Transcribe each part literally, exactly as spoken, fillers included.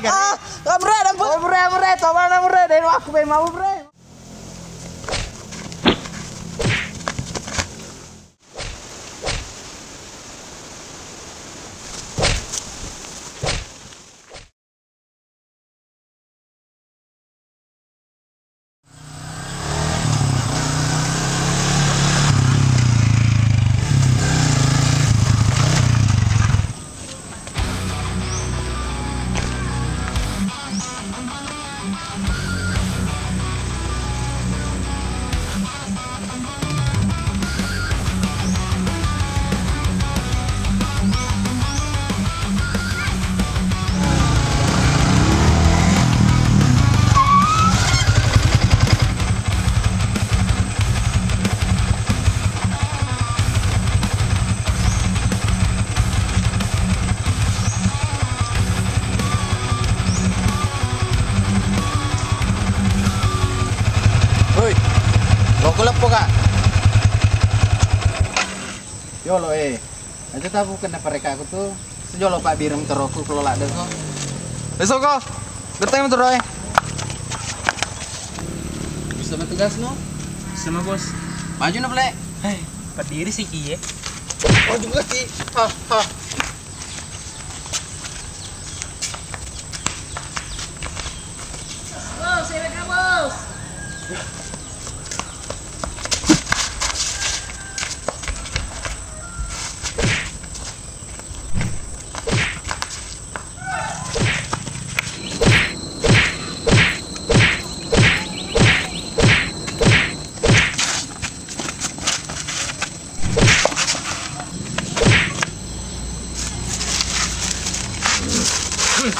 Ah, amre, amre, amre, amre, to mana amre, deh, aku pengen mau amre. Hoi, loko leppo ka. Yolo eh. Aja tabu kena pareka aku tu. Sejolo Pak Birem teroku kalau ladde ko. Besok ko. Geteng motor eh. Bisa bertugas no? Sama bos. Maju no, Ple. Hei, berdiri sih kie. Maju lagi. Ha ha. Bos, saya Bos.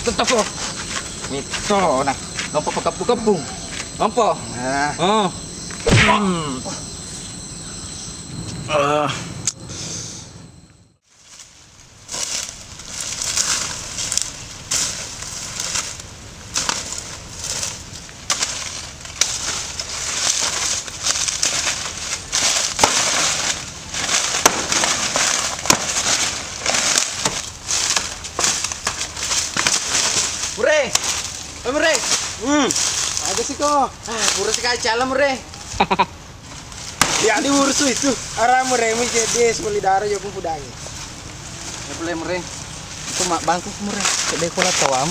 Tetap kok. Itu nah. Ngapa kepung-kepung? Ngapa? Nah. Oh. Hmm. Ah. Mure, eh, Mure. Hmm. Aja sih kok. Ah, pura sekali calon Mure. Ya diurus itu. Ara Mure mi jadi sekali darah ya pun pudangi. Ya boleh Mure. Itu mak bangku Mure. Cek deh kola tawam.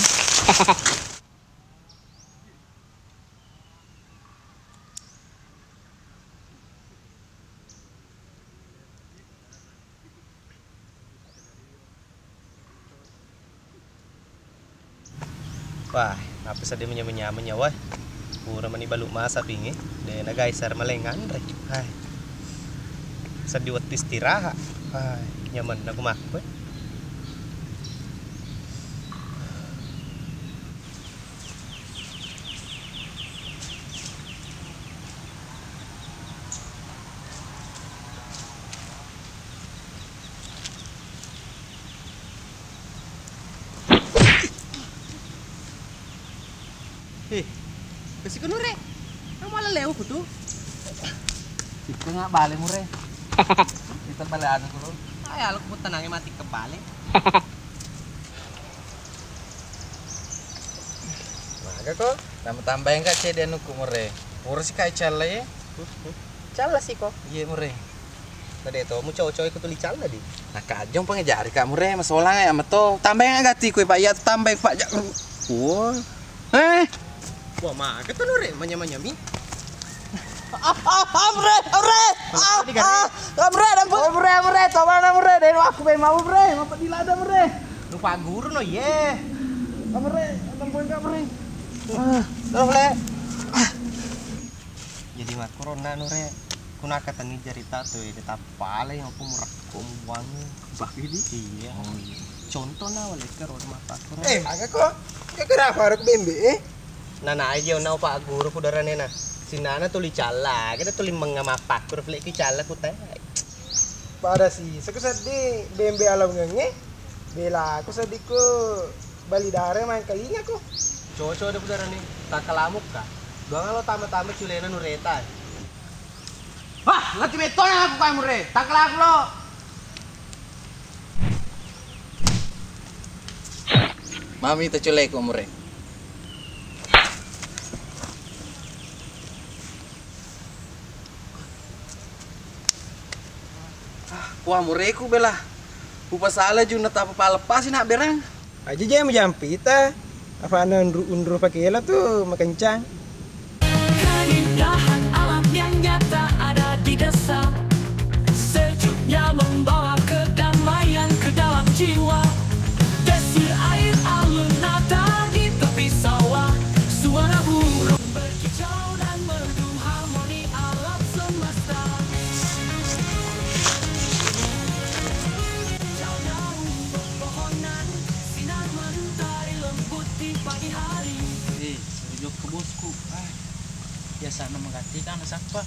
Wah, apa seddi menya-menya nyawa. Pura mani balu masa pingi, de nagai sar maleng anre. Hai. Seddi wettu istirahat. Hai, nyamanna ku makku. Eh, kasih ke Nure. Nang malah lewat ku tu. Itu nggak balik Mure. Kita balik anu dulu. Ayo, aku tenangnya mati kebalik. Maga ko, tambah-tambah enggak cek dia nuku Mure. Urus kai calla ye. Calla sih ko. Iya Mure. Tadi to mu cowok-cowok ikut tuli calla di. Nah kajong pengejari kak Mure, masolang ya meto. Tambah enggak gati kue pak ya tambah pak jak. Wah. Eh. Wah, maga tuh Nure manya-manya mi. Ah, ah, ah, Mure, Mure. Ah, ah, ah, Mure, ampun. Oh, Mure, Mure, to mana Mure? Dari aku pengen mau Mure, mau di lada Mure. Lupa guru no ye. Ah, Mure, ampun kak Mure. Ah, terus Mure. Jadi makkuronna Nure, kunaka tani jarita tu ya, tetap pale yang aku murakko mubuang. Bak ini? Iya. Oh, iya. Contohna wale kero mappakkuro. Eh, maga ko? Kekera faruk bembe eh? Nana aja na upa guru ku daranena. Sinana tuli calla, kita tuli menga mappakkuro flik ki calla ku teh. Pada si, seko seddi bembe alam ngenge. Bela aku seddi ku bali dare main kalinga ku. Cocok deh ku darane. Tak kelamuk kah? Doang lo tambah-tambah culena nureta. Wah, lagi metona aku kai Mure. Tak kelamuk lo. Mami ta culeku Mure. Wah, mureku bela. Upasala junna tappa paleppasi nak berang. Aja je mujampita. Afana unru-unru pakela tu makencang. Keindahan alam yang nyata ada di desa. Sejuknya membawa kedamaian ke dalam jiwa. Desir air alun nata di tepi sawah. Suara burung berkicau dan merdu harmoni alam semesta. Hijau daun pepohonan, sinar mentari lembut di pagi hari. Eh, jokka bosku. Ah, biasana magatti ka nasappa.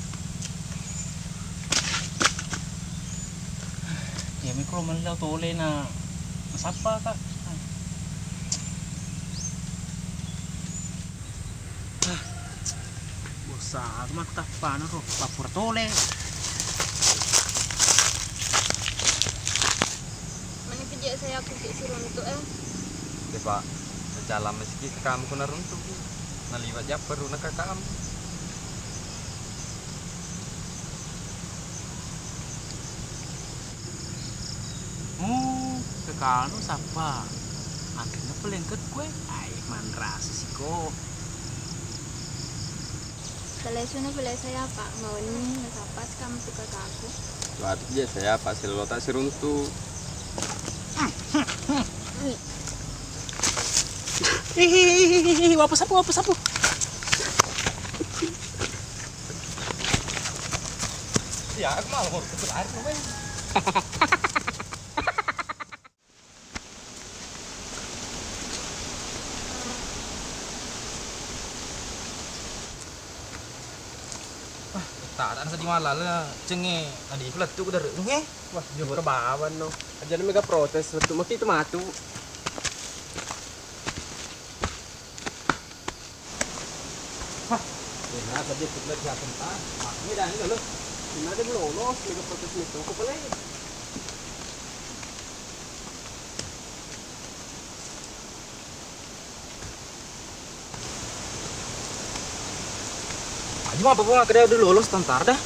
Iya mi ko mellau tole na nasappa ka. Ah, bosa aku mattappana ro, pappura tole. Mani pijak saya aku cek siruntuk eh. De, Pak. Jalan meski kamu kena runtuh. Naliwat japperu na kakamu. Oh, kekanu sappa. Anrinna pelengkekku e. Ai, manrasa siko. Talesuna pale saya, Pak. Mawenni nasappa sikamu tu kakaku. Watu je saya, Pak, silolo tak siruntu. Ih, ih, ih, ih, ih, wapu sapu, wapu sapu. Ya, aku malah baru kecil air namanya. Ah, tak ada sedih malah lah, cenge. Tadi aku letuk dari nge. Wah, jujur bawan no. Aja mega protes, letuk maki itu matu. Hah, enak saja kita siapin, ah. Makanya dah ini loh. Ini ada lolos, mega protes itu. Kok boleh? Aji mapa pun kada udah lolos tentara dah.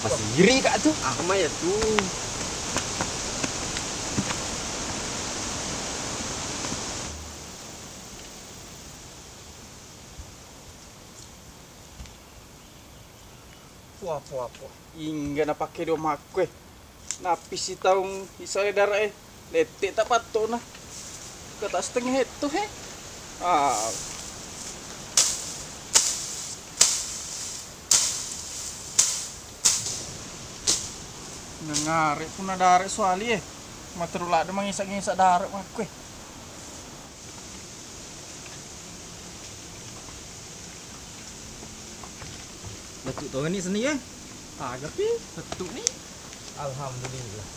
Masih iri kak tu. Aku mah ya tu. Puah, puah, puah. Ingga napakke domakku e. Nappi sitaung isale dara e. Lette ta pattona. Kata setengah hetto he. Ah. Ngare puna dare soali e. Materu ladde mangisa-ngisa dare makku e. Lettu tongeng ni seni e. Aga pi? Lettu ni. Alhamdulillah.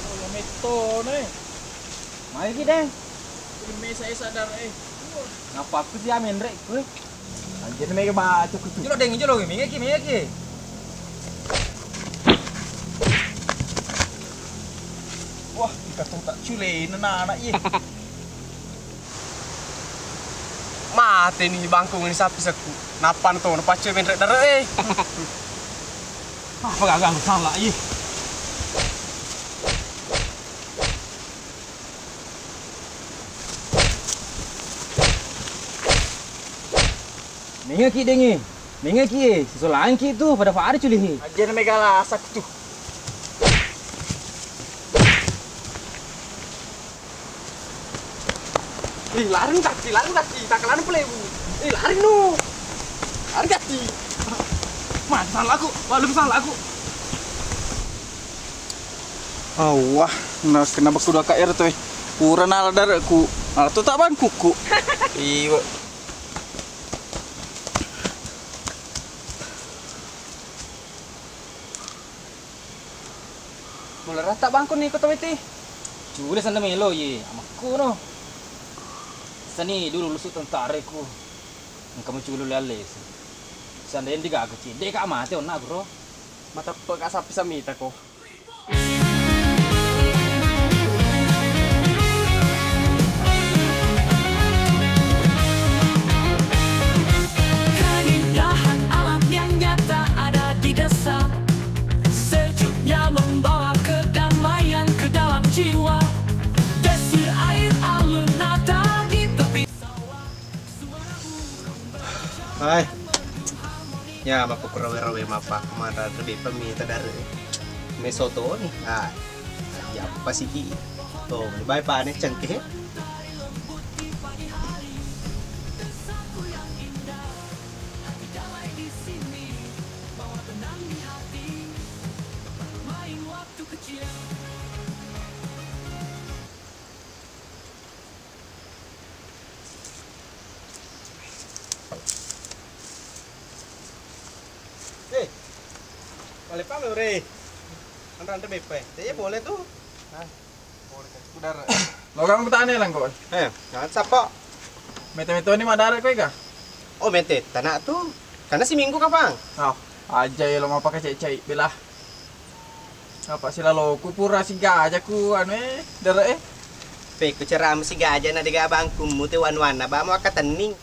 Oh, ya metto ni. Mai ki deh. Ini mesa esa dar e. Ngapa aku sih amin rek gue? Anjir mega baca kutu. Jolo deng jolo mega ki mega ki. Wah, ika tu tak cule nana anak ye. Mate ni bangkung ni sapi sekku. Napan to napacce menrek dare e. Apa gagal salah ye. Mengaki dengi, mengaki e, sisolangki tu pada fari culihi. Ajana mega lasak tu. Eh, lari kaki, lari kaki, takalana pelebu. Eh, lari no. Lari kaki. Mati salaku, walu salaku. Awah, na kena beku dua K R tu e. Pura nala dareku. Nala tu tak bangkuku. Iwa. Mula rata bangku ni ko taweti. Cule sanda melo ye, amakku no. Sani dulu lusu tentara ku. Engka muculu le alle. Sanda yang digaga ci, de ka mate onna bro. Mateppe ka sapi samita ko. Keindahan alam yang nyata ada di desa. Hai. Ya, mapukura wero-wero mapa. Mata tadi pemita dari mesotoni. Ah, ya pasti ki. Tuh, bye pane cengkeh. Eh, bale pame ore. Anre-anre beppa e. Te boleh tuh. Hah? Boleh kan. Udah. Lo kamu tanya lang kok. Eh, jangan sapa. Mete-mete ini madara koi kah? Oh, mete tanah tuh. Karena si minggu kapang. Oh, aja ya lo mau pakai cai-cai belah. Apa silaloku pura sigaja ku anu e, dere e. Pe ku ceramu sigaja na dega bangkummu te wan-wan na ba mau akatenning.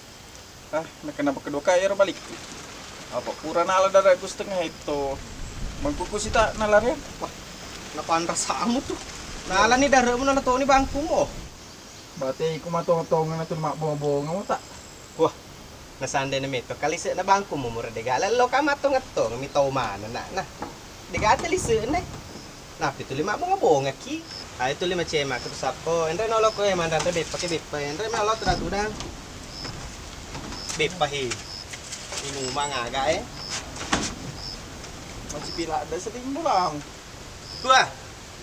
Ah, nakenapa kedua kaya ero balikku. Apa pura nala dere ku setengah itu. Bangkuku sita nala rian. Wah, napanra samu tuh. Nala ni dere mu nala toni bangkumu. Bate iku matong-tongan tu mabbonga-bonga mu tak. Wah, nasandai na meto kali se na bangkumu mura dega lello ka matong-tong mi tau mana nak nah. Dega teli se ne. Napi tuli mabbonga-bonga ki. Ayo tuli macema ke sappo. Enre nolo ko e mandan re beppa ke beppa. Enre nolo tudang-tudang. Beppa he. Inumang aga e. Masih pila ada seding pulang. Wah,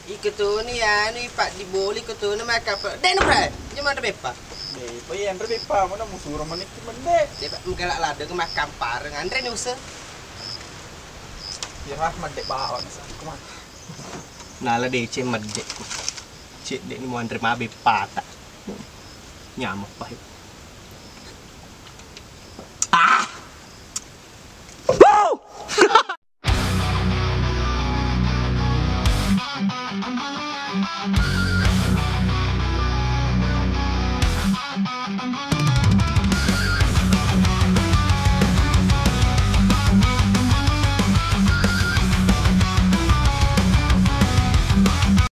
iko tuni anu ipa diboli ko tuni maka pe. Dek nubra. Nyaman re beppa. Beppa iya enre beppa mana musuro manik mende. Dek menggalak lado ke makan pareng anre ni use. Pirah medde bawang sih, aku mah. Nala deceng medde ku. Cek dek ni mau anre mabe pata. Nyamak pahit. Ah! Woo!